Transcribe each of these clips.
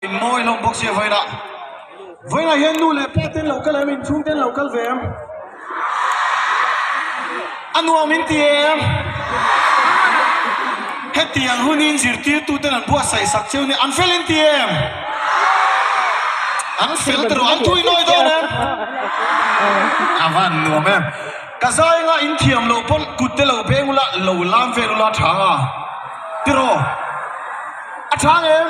In mawi hlawm bawk sia vawiinah. Vawiinah hian nu leh pa ten lo kal em? Inchhung ten lo kal ve em? A nuam in ti em? Hetiang hunin zirtirtu ten an buatsaih sak cheu nia, an fel in ti em? An fel ta rawh, an thui nawi dawn em? A van nuam em? Ka zai anga in thiam loh pawn kut te lo beng ula, lo lam vel ula tha anga tiraw? A tha ngem?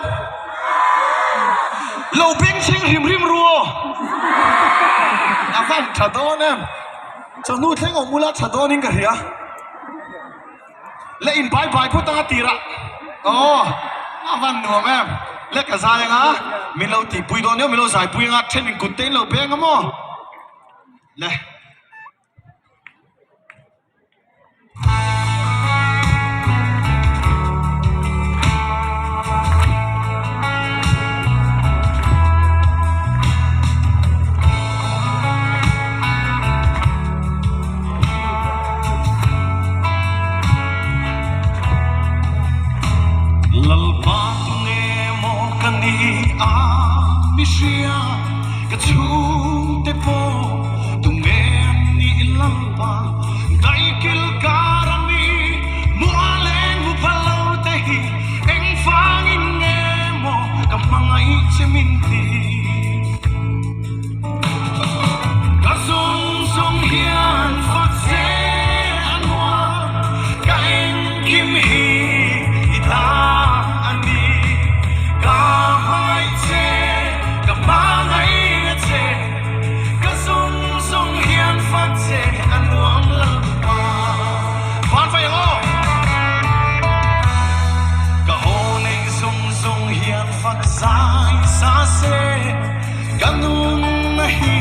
Lo beng chhing hrim hrim ru aw. A van tha dawn em? Chawhnu thleng awm ula tha dawnin ka hria. Le in bai bai phawt anga tirah. Aw, a van nuam em? Le ka zai anga min lo tihpui dawn nia, min lo zaipui anga then in kut te in lo beng a maw? Le. Lalpa tunge maw ka ni a mi hria ka chhungte pawh tunge an nih Lalpa daikil kar a mi muah leh ngu phal lo te hi engvangin nge maw ka hmangaih che min ti. Ka zawng zawng hian fak che a nuam, ka engkim hi i ta a ni. Ka hmangaih che, ka hmangaih a che, ka zawng zawng hian fak che a nuam Lalpa. Van fai ang aw! Ka aw neih zawng zawng hian fak zai sa se. Ka nunna hi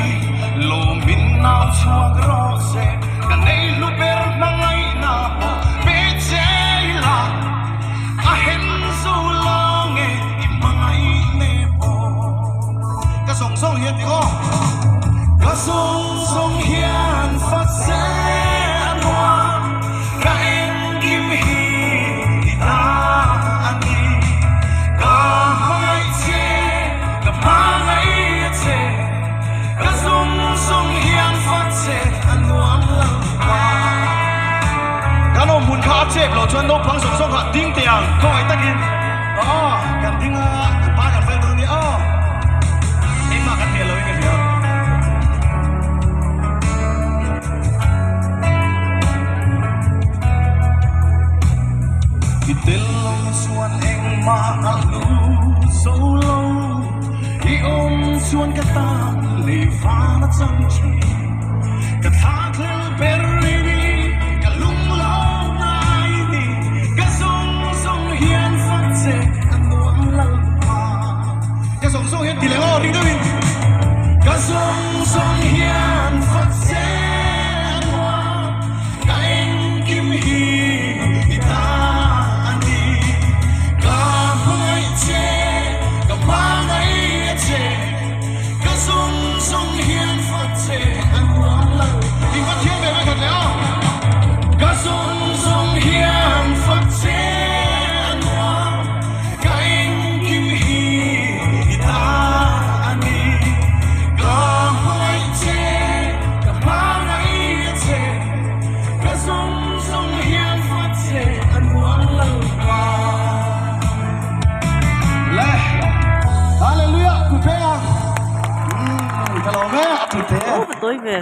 lawmin nau chhuak rawh se, ka nei hlu ber hmangaihna pawh pe che ila, a hen zo lo nge i hmangaih ne pawh. Ka zawng zawng hian ti aw. Ka zawng zawng hian fak che a nuam, ka engkim hi i ta a ni, ka hmangaih che. Ka hmangaih a che, ka zum zum hian fak che a nuam lo pa. Kan awm hmun kha a chep loh chuan naupang zawng zawng kha ding teh ang khawngaih takin aw kan ding a kan pa kan vel dawn nia aw engmah kan hmel loin ka hria. I tel lo chuan engmah a hlu zo lo, i awm chuan ka tan lei van a chang thin. Ka thlakhlel ber i ni, ka lung lo ngai i ni, ka zawng zawng hian fak che a nuam lo pa. Ka zawng zawng hian ti leh aw ring deuhin. Ka zawng zawng hian fak che a nuam. Ka engkim hi i ta a ni. Ka hmangaih che, ka hmangaih a che, ka zawng zawng hian fak che a nuam lo. I va thiam ve vekhat leh aw. Ka zawng zawng hian fak che a nuam, ka engkim hi i ta a ni. Ka hmangaih che, ka hmangaih a che. Ka zawng zawng hian fat che a nuam lo pa. Le Hallelujah ku phei a. Ka lawm e a tute. Aw ka tawi ve.